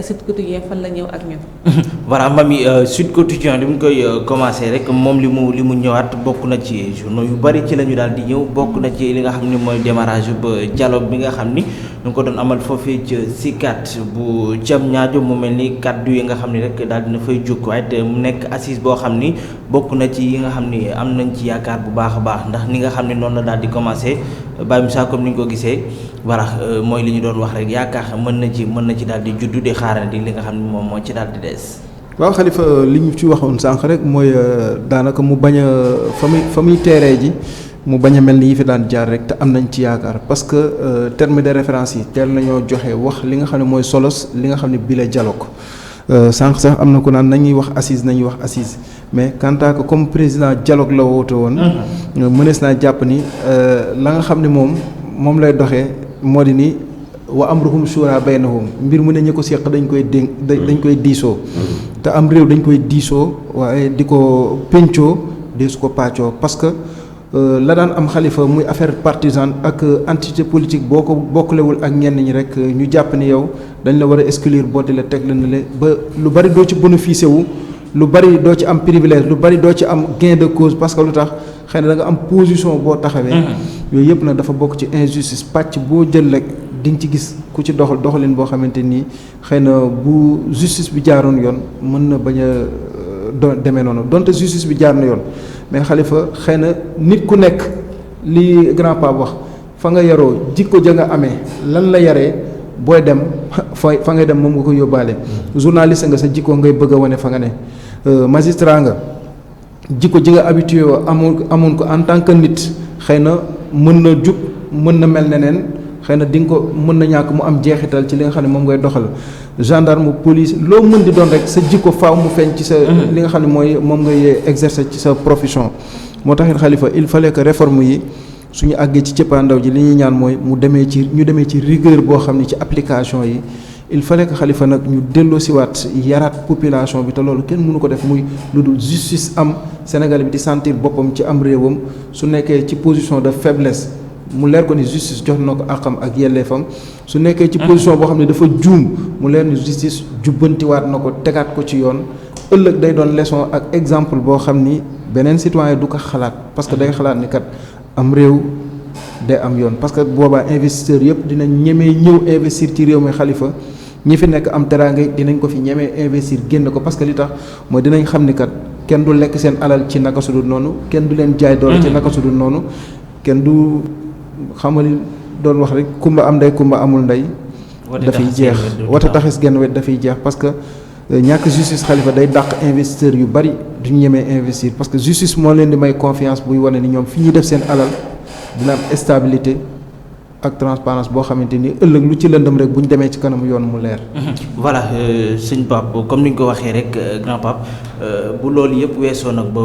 Sud Quotidien fan la ñëw ak ñun. voilà mami Sud Quotidien li mu koy commencé rek moom li mu ñëwaat bokk na ci journaux yu bari ci la ñu daal di ñëw bokk na ci li nga xam ni mooy démarrage ba dialogue bi nga xam ni ñu ko doon amal foofee ci SICAD bu Diamniadio mu mel ni kaddu yi nga xam ni rek daal dina fay jóg waaye te mu nekk assise boo xam ni bokk na ci yi nga xam ni am nañ ci yaakaar bu baax a baax ndax ni nga xam ne noonu la daal di commencé Baye Moussa comme ni ñu ko gisee voilà mooy li ñu doon wax rek yaakaar mën na ci daal di juddu di xaarandi li nga xam ne moom moo ci daal di des. waaw Khalifa li ñu ci waxoon sànq rek mooy daanaka mu bañ a fa muy teeree ji mu bañ a mel ni yi fi daan jaar rek te am nañ ci yaakaar parce que terme de référence yi teel nañoo joxe wax li nga xam ne mooy solos li nga xam ne bii la dialogue sànq sax am na ku naan nañuy wax assise mais quant à que comme président dialogue la woote woon. mënees naa jàpp ni la nga xam ne moom lay doxee moo di ni wa amruhum shura baynahum mbir mu ne ñi ko seq dañ koy diisoo. te am réew dañ koy diisoo waaye di ko pencoo de su ko pàccoo parce que la daan am Khalifa muy affaire partisane ak entité politique boo ko bokkulewul ak ñenn ñi rek ñu jàpp ni yow dañ la war a exclure booti la teg la ne le ba lu bari doo ci bénéficier wu lu bari doo ci am privilège lu bari doo ci am gain de cause parce que lu tax xëy na da nga am position boo taxawee. yooyu yëpp nag dafa bokk ci injustice pàcc boo jël rek di nga ci gis ku ci doxalin boo xamante nii xëy na bu justice bi jaaroon yoon mën na bañ a demee noonu donte justice bi jaar na yoon mais Khalifa xëy na nit ku nekk li grand pape wax fa nga yaroo jikko ja nga amee lan la yaree booy dem fa ngay dem moom nga ko yóbbaale. journaliste nga sa jikko ngay bëgg a wane fa nga ne magistrat nga jikko ji nga habitué woo amoon ko en tant que nit xëy na mën na jub mën na mel neneen xëy na di nga ko mën na ñàkk mu am jeexital ci li nga xam ne moom ngay doxal gendarme police loo mën di doon rek sa jikko faaw mu feeñ ci sa li nga xam ne mooy moom ngay exercer ci sa profession. moo taxit Khalifa il fallait que réforme yi suñu àggee ci cëppaandaw ji li ñuy ñaan mooy ñu demee ci rigueur boo xam ne ci application yi il fallait que Khalifa nag ñu delloosiwaat yaraat population bi te loolu kenn mënu ko def muy lu dul justice am Sénégal bi di sentir boppam ci am réewam su nekkee ci position de faiblesse mu leer ko ni justice jox na ko àqam ak yelleefam su nekkee ci position boo xam ne dafa juum mu leer ni justice jubbantiwaat na ko tegaat ko ci yoon ëllëg day doon leçon ak exemple boo xam ni beneen citoyen du ko xalaat parce que day xalaat ni kat am réew day am yoon parce que boobaa investisseurs yëpp dinañ ñemee ñëw investir ci réew mi Khalifa ñi fi nekk am teraanga dinañ ko fi ñemee investir génn ko parce que li tax mooy dinañ xam ni kat kenn du lekk seen alal ci naka sudul noonu kenn du leen jaay doole ci naka sudul noonu kenn du xamali doon wax rek kumba am ndey kumba amul ndey dafay jeex wata taxis genn wet dafay jeex parce que ñàkk justice Khalifa day dàq investisseurs yu bari duñu ñemee investir parce que justice moo leen di may confiance buy wane ni ñoom fi ñuy def seen alal dina am stabilité ak transparence boo xamante ni ëllëg lu ci lëndëm rek bu ñu demee ci kanam yoon mu leer. voilà sëñ Pape comme ni ñu ko waxee rek grand Pape bu loolu yëpp weesoo nag ba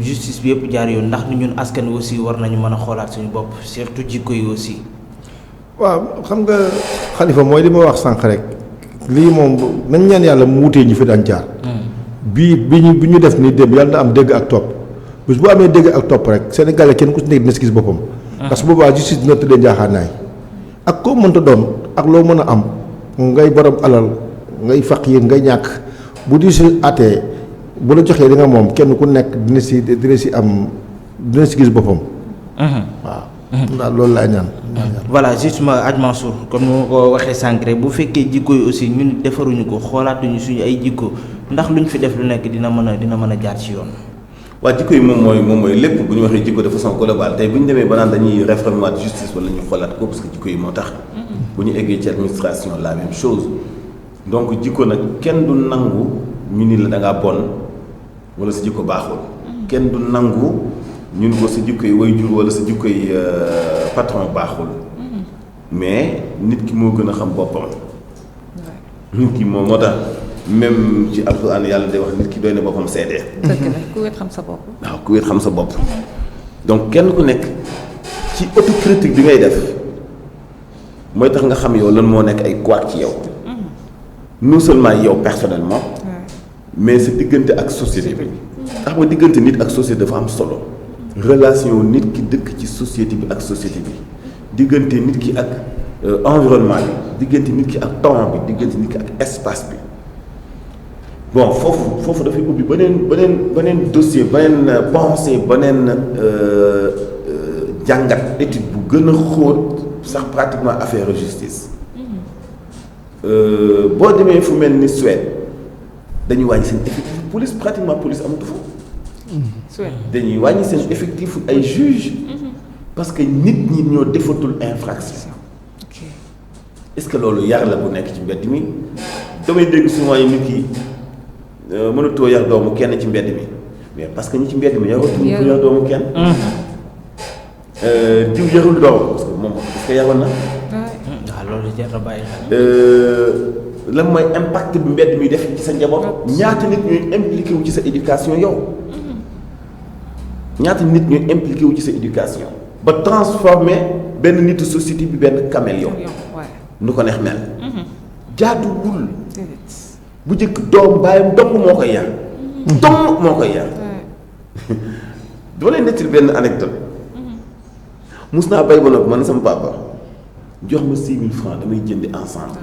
justice bi yëpp jaar yoon ndax ñun askan wi aussi war nañu mën a xoolaat suñu bopp surtout jikko yi aussi. waaw xam nga Khalifa mooy li ma wax sànq rek lii moom nañ ñaan yàlla mu wutee ñi fi daan jaar. bi ñu def ni dem yàlla na am dégg ak topp bés bu amee dégg ak topp rek Sénégalais kenn ku ci nekk dina si gis boppam. parce que boobaa justice dina tëddee njaaxaanaay ak koo mënta doon ak loo mën a am ngay borom alal ngay faqiir ngay ñàkk bu di si àttee bu la joxee li nga moom kenn ku nekk dina si gis boppam. waaw. daal loolu laa ñaan. voilà justement Hadj Mansour comme ni ma ko waxee sànq rek bu fekkee jikko yi aussi ñun defaruñu ko xoolaatuñu suñu ay jikko ndax luñ fi def lu nekk dina mën a jaar ci yoon. waa jikko yi moom mooy lépp bu ñu waxee jikko de façon globale tey bu ñu demee ba naan dañuy réformer justice wala ñu xoolaat ko parce que jikko yi moo tax. bu ñu eggee ci administration la même chose donc jikko nag kenn du nangu ñu ni la da ngaa bon wala sa jikko baaxul. kenn du nangu ñu ni ko sa jikko yi waajur wala sa jikko yi patron baaxul. mais nit ki moo gën a xam boppam. nit ki moom moo tax. même ci alxuraan yàlla day wax nit ki doy na boppam seede. dëgg la ku wet xam sa bopp. waaw ku wet xam sa bopp donc kenn ku nekk ci autocritique bi ngay def mooy tax nga xam yow lan moo nekk ay couac ci yow. non seulement yow personnellement. mais sa diggante ak société bi. ndax ma diggante nit ak société dafa am solo. relation nit ki dëkk ci société bi ak société bi diggante nit ki ak environnement bi diggante nit ki ak temps bi diggante nit ki ak espace bi bon foofu dafay ubbi beneen dossier beneen pensée beneen jàngat étude bu gën a xóot sax pratiquement affaire justice boo demee fu mel ni Suède dañuy wàññi seen effectif police pratiquement police amatu fa dañuy wàññi seen effectif ay juge parce que nit ñi ñoo defatul infraction est-ce que loolu yar la bu nekk ci mbedd mi damay dégg souvent yi nit ki mënatoo yar doomu kenn ci mbedd mi mais parce que ñi ci mbedd mi yaratul yar doomu kenn diw yarul doom parce que moom est-ce que yaroon na waaw loolu jar na bàyyi xel lan mooy impact bi mbedd mi def ci sa njaboot ñaata nit ñooy impliqué wu ci sa éducation yow ñaata nit ñooy impliqué wu ci sa éducation ba transformer benn nitu société bi benn caméléon nu ko neex mel jaaduwul bu njëkk doom bàyyam dong moo koy yar dong moo koy yar dama lay nettali benn anecdote mus naa bay ba nag man sama papa jox ma 6 000 francs damay jëndi ensemble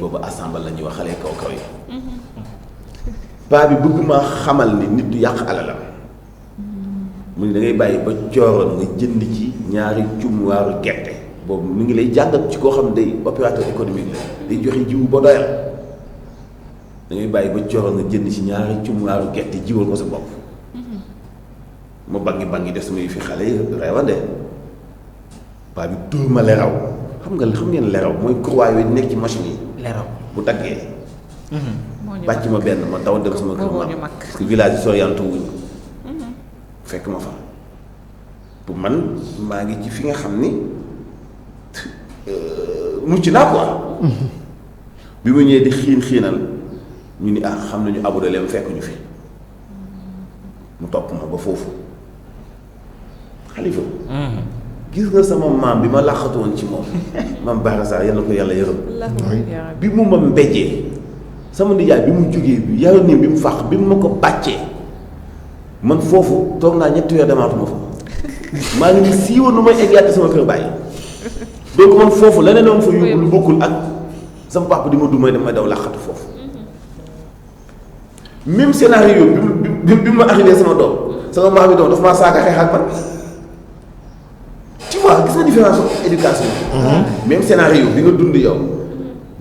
boobu ensemble la ñuy wax xale kaw kaw yi paa bi bëgg maa xamal ni nit du yàq alalam mu ni da ngay bàyyi ba cooroon nga jënd ci ñaari cumuwaaru gerte boobu mu ngi lay jàngat ci koo xam ne day opérateur économique la day joxe jiwu ba doyal da ngay bàyyi ba cooroon nga jënd ci ñaari cumuwaaru gerte jiwal ko sa bopp ma bangi def sama fi xale yi reewande paa bi dóor ma leraw xam ngeen leraw mooy croix yooyu nekk ci machine yi leraw bu daggee bàcc ma benn ma daw dem sama kër ma parce que village yi soriantu wuñ fekk ma fa pour man maa ngi ci fi nga xam ni mucc naa quoi bi ma ñëwee di xiinal ñu ni xam nañu abudaleem fekk ñu fi mu topp ma ba foofu xalifa gis nga sama maam bi ma làqatu woon ci moom maam Bara Sarr yal na ko yàlla yërëm bi mu ma mbéjee sama nijaay bi mu jógee bi yàlla nii bi mu fàq bi mu ma ko bàccee man foofu toog naa ñetti weer demaatuma fa maa ngi ni siiwoon nu may eggaat sama kër bàyyi donc man foofu leneen moom fa yóbbu lu bokkul ak sama papa di ma du may damay daw làqatu foofu même scénario bi ma arrivé sama maam yi doom dafa maa saaga xeex ak man tu vois gis nga différence éducation même scénario bi nga dund yow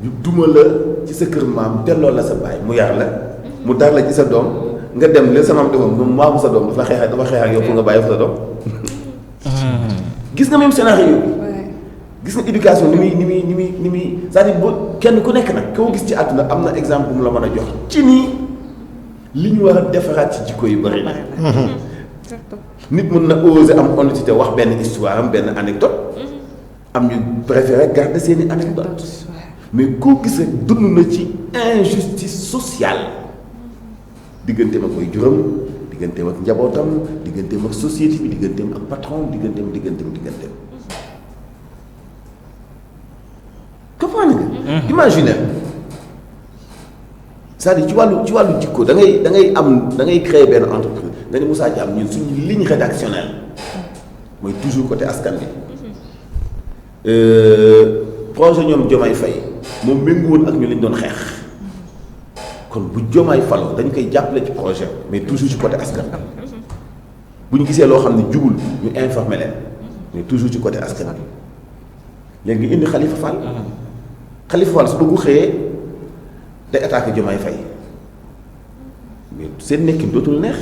ñu duma la ci sa kër maam delloo la sa baay mu yar la mu dar la ci sa doom nga dem li sa maam defoon moom maamu sa doom dafa xeex ak yow pour nga bàyyi fa sa doom gis nga même scénario bi gis nga éducation ni muy c'est-à-dire boo kenn ku nekk nag koo gis ci àdduna am na exemple bu mu la mën a jox ci nii li ñu war a defaraat ci jikko yu bëri na nit mën na oser am honnêteté wax benn histoire am benn anecdote am ñu préféré garder seeni anecdote mais koo gis rek dund na ci injustice sociale digganteem ak koy juróom digganteem ak njabootam digganteem ak société bi digganteem ak patron digganteem comprendre nga imaginer c'est-à-dire ci wàllu jikko da ngay créer benn entreprise nga ni Moussa Thiam ñun suñu ligne rédactionnelle mooy toujours côté askan bi projet ñoom Diomaye Faye moom méngoon ak ñu lañ doon xeex kon bu Diomaye faloo dañ koy jàppale ci projet mais toujours ci côté askan bu ñu gisee loo xam ne jubul ñu informer leen mais toujours ci côté askan bi léegi indi Khalifa Fall su bëggu xëyee day attaqué Diomaye Faye mais seen nekkin dootul neex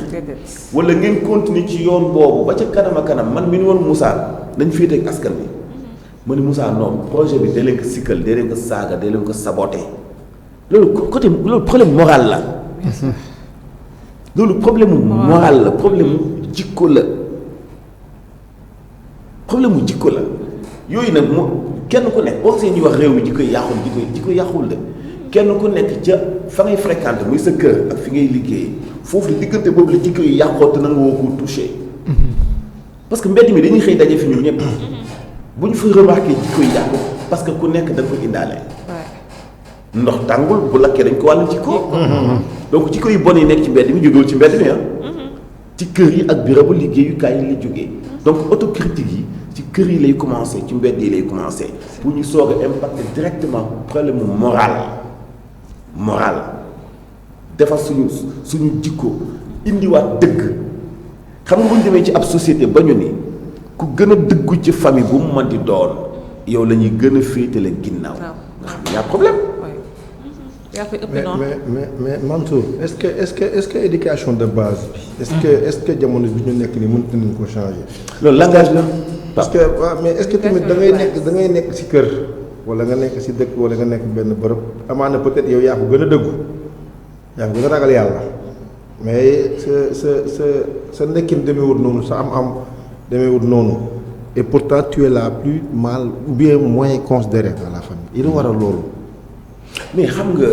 wala ngeen continuer ci yoon boobu ba ca kanam a kanam man mi ni woon Moussa nañ féete ak askan bi ma ni Moussa non projet bi dee leen ko sikkal dee leen ko saaga dee leen ko saboté loolu problème moral la loolu problème moral la problème jikko la yooyu nag moo kenn ku nekk boo gisee ñuy wax réew mi jikko yàqul de kenn ku nekk ca fa ngay fréquenté muy sa kër ak fi ngay liggéey foofu la diggante boobu la jikko yi yàqoo te nanga woo ko touché parce que mbedd mi dañuy xëy daje fi ñun ñëpp bu ñu fa remarqué jikko yi yàqu parce que ku nekk da ko indaale ndox tàngul bu lakkee dañ ko wàll ci ko donc jikko yu bon yi nekk ci mbedd mi jógewul ci mbedd mi ci kër yi ak bérébu liggéeyukaay yi la jógee donc autocritique yi ci kër yi lay commencé ci mbedd yi lay commencé pour ñu soog a impacter directement problème moral defar suñu jikko indiwaat dëgg xam nga bu ñu demee ci ab société ba ñu ni ku gën a dëggu ci famille bu mu mën di doon yow la ñuy gën a féetale ginnaaw nga xam ne y a problème. yaa koy ëpp noonu mais Mansour est-ce que éducation de base bi. est-ce que jamono bi ñu nekk nii mënut nañu ko changer. loolu langage la. parce que waaw mais est-ce que tamit da ngay nekk ci kër wala nga nekk ci dëkk wala nga nekk benn bërëb amaana peut-être yow yaa ko gën a dëggu yaa ko gën a ragal yàlla mais sa nekkin demeewul noonu sa am demeewul noonu et pourtant tu es la plus mal ou bien moins considéré dans la famille il war a loolu. mais xam nga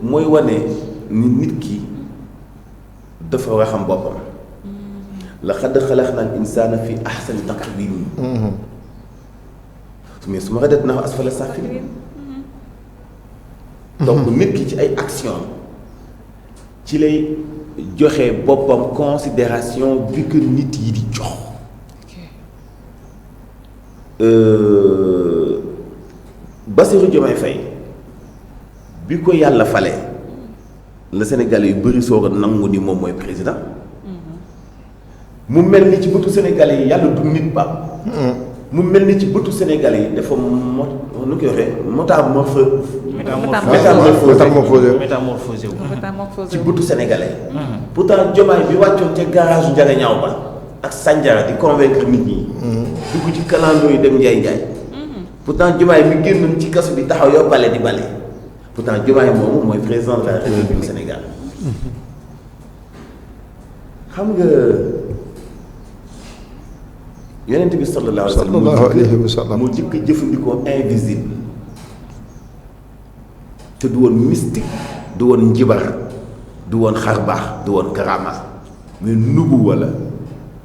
mooy wane ni nit ki dafa war a xam boppam laqad xalaqnal insaana fi ahsani taqwiim mais su ma radadnaahu asfala saafiliin donc nit ki ci ay action ci lay joxe boppam considération bi que nit yi di jox Bassirou Diomaye Faye bi ko yàlla fale la Sénégalais yu bëri soog a nangu ni moom mooy président mu mel ni ci bëtu Sénégalais yi yàlla du nit ba mu mel ni ci bëtu Sénégalais yi dafa nu koy waxee métamorphosé ci bëtu Sénégalais yi pourtant Diomaye bi wàccoon ca garage Ndiaga Ñaaw ba ak Sandiara di convaincre nit ñi dugg ci kalandoo yi dem njaay pourtant Diomaye mi génnoon ci kaso bi taxaw yow bale di bale pourtant Diomaye moomu mooy président de la République du Sénégal xam nga yonent bi sallallahu alayhi wa sallam mu njëkk a jëfandikoo invisible te du woon mystique du woon njibar du woon xarbaax du woon karama mais nubu wala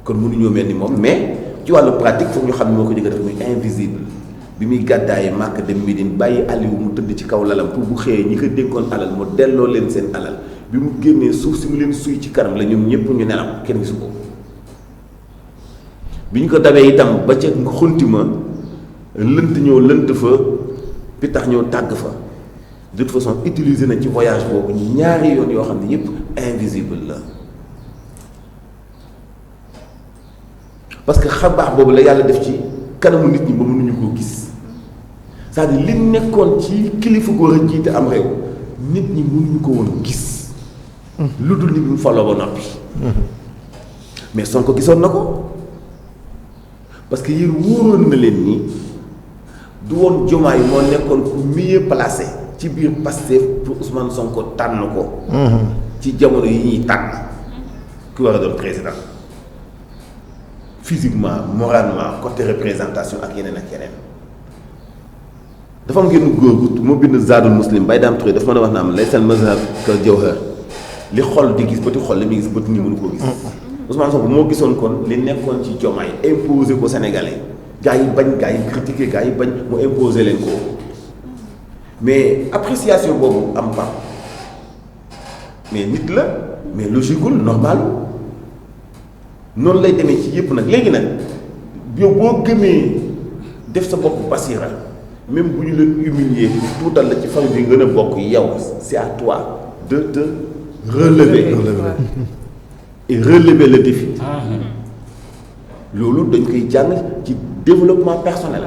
kon mënuñoo mel ni moom mais ci wàllu pratique foog ñu xam ne moo ko njëkk a def muy invisible bi muy gàddaaye Màkka dem Médine bàyyi Aliou mu tëdd ci kaw lalam pour bu xëyee ñi ko dénkoon alal mu delloo leen seen alal bi mu génnee suuf si mu leen suy ci kanam la ñoom ñëpp ñu nelaw kenn gisu ko bi ñu ko dabee itam ba ca xuntima lënt ñëw lënt fa pitax ñëw tàgg fa de toute façon utiliser na ci voyage boobu ñaari yoon yoo xam ne yëpp invisible la parce que xabaax boobu la yàlla def ci kanamu nit ñi ba mënuñu koo gis c'est-à-dire li nekkoon ci kilifa góor a jiite am réew nit ñi mënuñu ko woon gis lu dul ni bi mu faloo ba noppi mais Sonko gisoon na ko parce que yéen wóoroon na leen ni du woon Diomaye moo nekkoon ku mieux placé ci biir Pastef pour Ousmane Sonko tànn ko ci jamono yi ñuy tànn ku war a doon président physiquement moralement côté représentation ak yeneen dafa am genn góor gu moo bind Zadul Muslim Baye Dame Touré dafa mën a wax na am laysal mazhab kal jawhar li xol di gis bëti xol li muy gis bët ñi mënu koo gis Ousmane Sonko moo gisoon kon li nekkoon ci Diomaye imposé ko Sénégalais gars yi bañ gars yi critiqué gars yi bañ mu imposé leen ko mais appréciation boobu am pa mais nit la mais logiqueul normal noonu lay demee ci yëpp nag léegi nag yow boo gëmee def sa bopp basira même bu ñu leen humilier tuutal la ci famille bi gën a bokk yow c'est à toi de te relever et relever le défi loolu dañ koy jàng ci développement personnel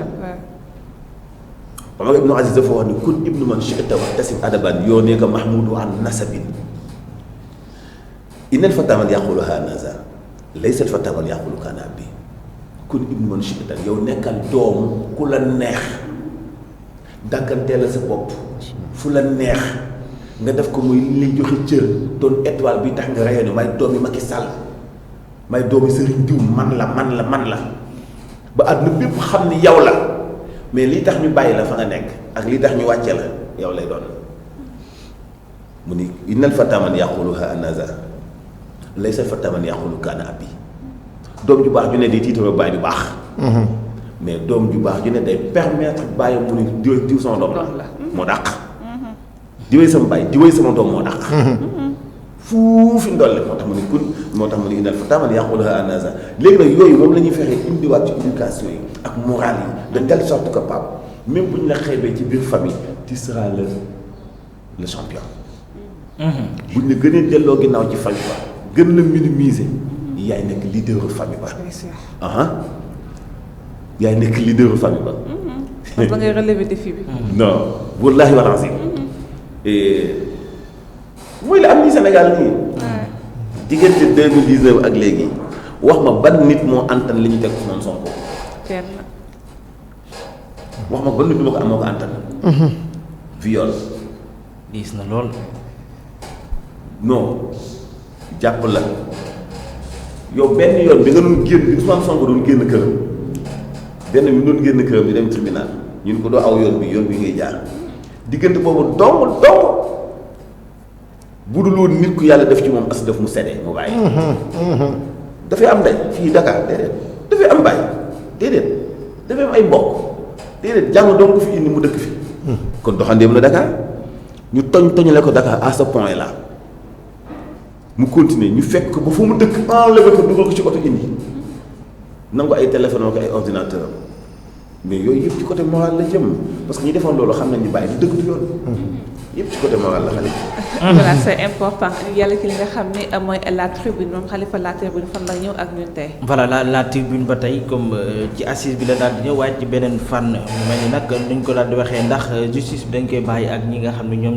Omar ibnu Aziz dafa wax ni kun ibnu man shi'ta waxtasib adaban yoo nekk mahmudu an nasabin innal fata man yaqulu hanaza laysa al fata man yaqulu kana bi kun ibnu man shi'ta yow nekkal doomu ku la neex dàkkantee la sa bopp fu la neex nga def ko muy li lay joxe cër doon étoile bi tax nga rayonné may doomi Macky Sall may doomi Serigne Diouf man la ba àdduna bépp xam ni yow la mais lii tax ñu bàyyi la fa nga nekk ak lii tax ñu wàcce la yow lay doon mu ni innal fata man yaquluha anaza laysa fata man yaqulu kaana abi doom ju baax ju ne day tiitaroo baay ju baax mais doom ju baax ju ne day permettre bàyyi mu ni diw sama doom la moo dàq diwee sama baay diwee sama doom moo dàq fuufi ndolle moo tax mu ne kun moo tax mu ne innal fata man yaquluha anaza léegi nag yooyu moom la ñuy fexe indiwaat ci éducation yi ak morale yi de telle sorte que Pape même bu ñu la xeebee ci biir famille tu seras le champion. bu ñu la gënee delloo ginnaaw ci famille ba gën la minimiser yaay nekk leaderu famille ba. yaay nekk leaderu famille ba. parce que ngay relever défi bi. non wallaahi wal azim mooy la am ni Sénégal nii. diggante 2019 ak léegi wax ma ban nit moo antan li ñu teg Ousmane Sonko. kenn. wax ma ban nit moo ko am moo ko antan. viol. diis na lool. non jàpp la yow benn yoon bi nga doon génn bi Ousmane Sonko doon génn këram benn bi mu doon génn këram di dem tribunal ñun ko doo aw yoon bi ngay jaar diggante boobu dong bu dul woon nit ku yàlla def ci moom as def mu sedde mu bàyyi. dafay am ndey fii Dakar déedéet dafay am bàyyi déedéet dafay am ay mbokk déedéet jàng doom ko fi indi mu dëkk fi. kon doxandeem la Dakar ñu toñale ko Dakar à ce point là mu continuer ñu fekk ko ba fu mu dëkk enlevé ko dugal ko ci oto indi nangu ay téléphone ak ay ordinateur am mais yooyu yëpp ci côté moral la jëm parce que ñi defoon loolu xam nañ ni bàyyi du dëgg du yoon. yëpp ci côté moral la xale. voilà c'est important yàlla ci li nga xam ne mooy la tribune moom Khalifa la tribune fan la ñëw ak ñun tey. voilà la tribune ba tey comme ci assise bi la daal di ñëw waaye ci beneen fànn mu mel ni nag nuñ ko daal di waxee ndax justice bi dañ koy bàyyi ak ñi nga xam ne ñoom.